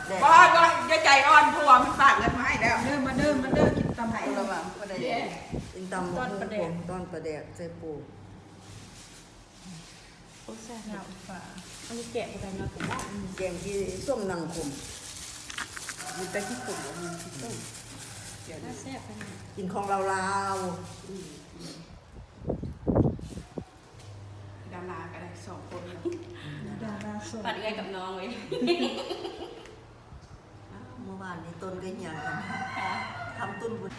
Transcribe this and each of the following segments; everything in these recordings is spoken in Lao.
ບໍ່ ບໍ່ ຢ່າໃຈອ່ອນ ເພາະວ່າມັນຝາກເງິນມາໃຫ້ແລ້ວ. ເດີ ມາເດີ ມາເດີ ກິນຕຳ ໃຫ້ລະຫວ່າງບໍ່ໄດ້ ກິນຕຳບັກຫຸ່ງ ຕ້ອນປາແດກ ຕ້ອນປາແດກໃສ່ປູ. ໂອ້ ແຊບເນາະ ອັນນີ້ແກະບໍ່ໄດ້ເນາະ ແກງທີ່ສົ້ມໜັງຂົມ ມີແຕ່ຂີ້ຂົມ ບໍ່ມີຂີ້ຕົ້ມ ແຊບຂະໜາດ ກິນຂອງລາວໆ. ດາລາກໍໄດ້ສອງຄົນ ດາລາສອງ ປາດເອື້ອຍກັບນ້ອງເວີຍ. ອ້າວ ເມື່ອວານນີ້ຕົ້ນກໍຮຽງກັນ ຄຳຕຸ້ນບຸນ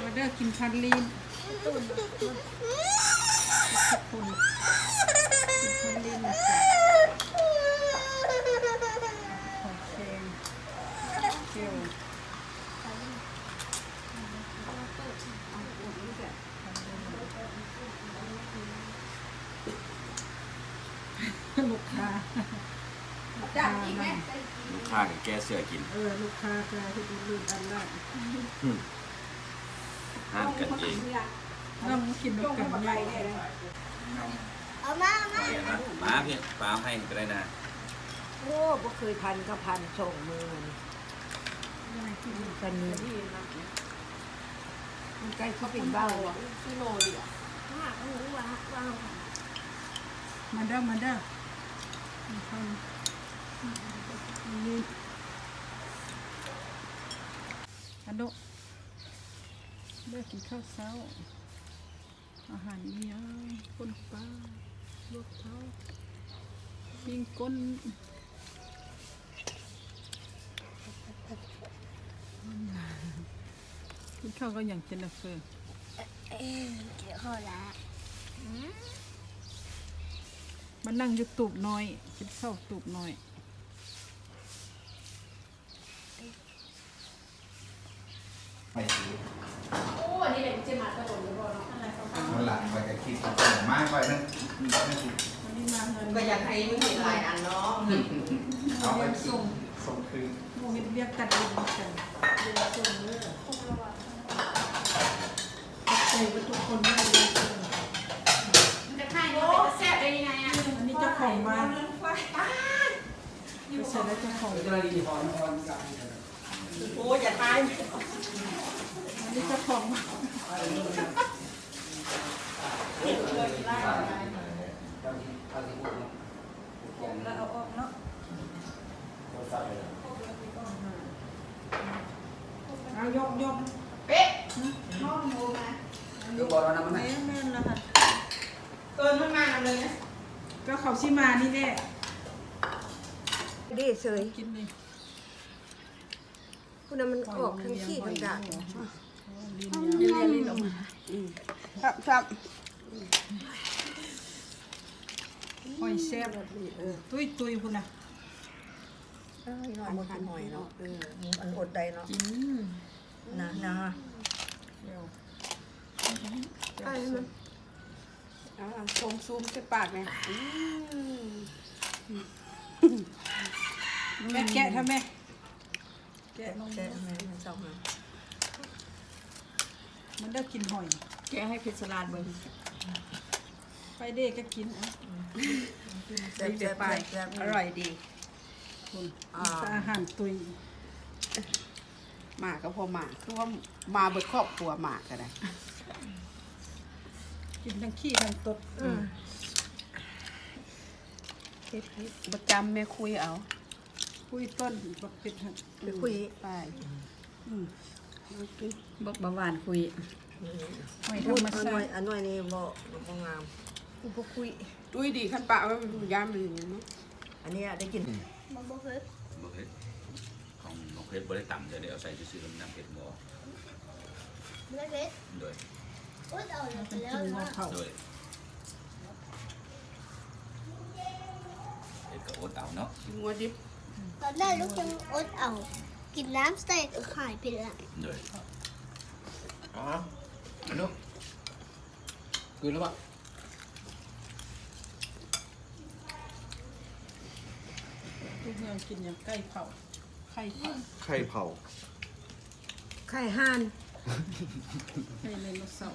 ມາເດີ ກິນພັນລີນ ທຸກຄົນ ກິນພັນລີນນຳກັນ ຂອງແຂງ ແຈ່ວ. ລູກຄ້າ ລູກຄ້າກໍແກ້ເສື້ອກິນ ເອີ ລູກຄ້າກໍເຮັດອື່ນອັນນັ້ນ ຮ້ານກັນເອງ ລອງກິນນຳກັນ ເອົາມາ ເອົາມາ ມາພີ່ ປາໃຫ້ກໍໄດ້ນະ. ໂອ້ ບໍ່ເຄີຍພັນ ເຂົາພັນສອງມື້ນີ້ ພັນນີ້ ມັນໃກ້ຊິເປັນເບົາ ມາເດີ ມາເດີ ອັນໂດ ເດີ ກິນເຂົ້າເຊົ້າ. ອາຫານອີ່ຫຍັງ? ປົ່ນປາ ລວກເຂົ້າ ປີ້ງກົ້ນ ກິນເຂົ້າກັບຫຍັງ? ເປັນແບບເຟີ ກິນເຂົ້າລະ ມານັ່ງຢູ່ຕູບນ້ອຍ ກິນເຂົ້າຕູບນ້ອຍ. ໄປຊິ ໂອ້ ອັນນີ້ແຫຼະ ເຈມາຕະດົນແລ້ວບໍ່ເນາະ ນັ້ນແຫຼະ ຂ້ອຍກໍຄິດວ່າ ມາຂ້ອຍນັ້ນ ກໍຢາກໃຫ້ຢູ່ເຮັດຫຼາຍອັນເນາະ ເອົາໄປສົ່ງ ສົ່ງຄືນ ໝູ່ເຮັດວຽກກັນເອງນຳກັນ ສົ່ງເດີ ຂອບໃຈເບິດທຸກຄົນເດີ ມັນຈະຂາຍ ມັນເປັນຕາແຊບໄດ້ຍັງໄງອະ ອັນນີ້ເຈົ້າຂອງມາ ໄປໃສ່ແລ້ວເຈົ້າຂອງ ໂອ້ ຢ່າຖ່າຍ ອັນນີ້ເຈົ້າຂອງ ແລ້ວເອົາອອກເນາະ ເອົາ ຍົກ ຍົກ ເປະ ຍກບໍ່ ເອົານຳມັນ ແມ່ນ ແມ່ນລະ ເອີ້ນມັນມານຳເລີຍ ກໍເຂົາຊິມານີ້ແຫຼະ ເດ້ເຊີຍ ກິນນີ້ ພຸ້ນນະ ມັນອອກທັງຂີ້ທັງດາດ ອືມ ແຊບໆ ຫອຍແຊບ ເອີ ຕຸ້ຍໆ ພຸ້ນນະ ເອີ ນ້ອຍບໍ່ກິນຫອຍເນາະ ເອີ ອັນອົດໄດ້ເນາະ ກິນ ນະ ນະ ດຽວ ອ້າຍມັນ ອ່າ ຊົມຊູມໃສ່ປາກແນ່ ອືມ ແມ່ແກະທຳແມ່ ແກະລົງ ແກະແມ່ນເຈົ້າ ມັນໄດ້ກິນຫອຍ ແກະໃຫ້ເພັດສະຫຼາດເບິ່ງ ໄຟເດກໍກິນ ເອົາ ແຊບໆ ອະ ອະ ອະ ອະ ອະ ອະ ອະ ອະ ອະ ອະ ອະ ອະ ອະ ອະ ອາຫານຕຸ້ຍ ໝາກໍພໍໝາ ຄືວ່າມາເບິດຄອບຄົວໝາກໍໄດ້ ກິນທັງຂີ້ທັງຕົດ ອືມ ເຮັດ ບໍ່ຈຳແມ່ຄຸຍເອົາ ຄຸຍຕົ້ນບັກເຜັດຫັ້ນ ໄປຄຸຍປາຍ ອືມ ບັກບາຫວານຄຸຍ ອືມ ຫອຍທຳມະຊາດ ອັນໜ່ວຍ ອັນໜ່ວຍນີ້ບໍ່ ບໍ່ງາມ ກູບໍ່ຄຸຍ ຕຸ້ຍດີ ຄັນປະໄວ້ມັນຢ້ານມັນເນາະ ອັນນີ້ໄດ້ກິນ ບໍ່ ບໍ່ເຜັດ ບໍ່ເຜັດ ຂອງບໍ່ເຜັດບໍ່ໄດ້ຕຳ ຈະໄດ້ເອົາໃສ່ຊື່ໆ ແລ້ວມັນນ້ຳເຜັດບໍ່ອອກ ບໍ່ໄດ້ເຜັດ ໂດຍ ອົດເອົາແລ້ວ ໂດຍ ເຜັດກໍອົດເອົາເນາະ ກິນງົວດິບ ຕອນນັ້ນລູກຍັງອົດເອົາ ກິນນ້ຳໃສ່ກໍຫາຍເຜັດລະ ໂດຍ ອ້າວ ລູກ ຄືນແລ້ວບໍ່? ທຸກເຮືອນກິນຫຍັງ? ໄກ່ເຜົາ ໄຂ່ເຜົາ ໄຂ່ເຜົາ ໄຂ່ຫ່ານ ໄຂ່ໄດໂນເສົາ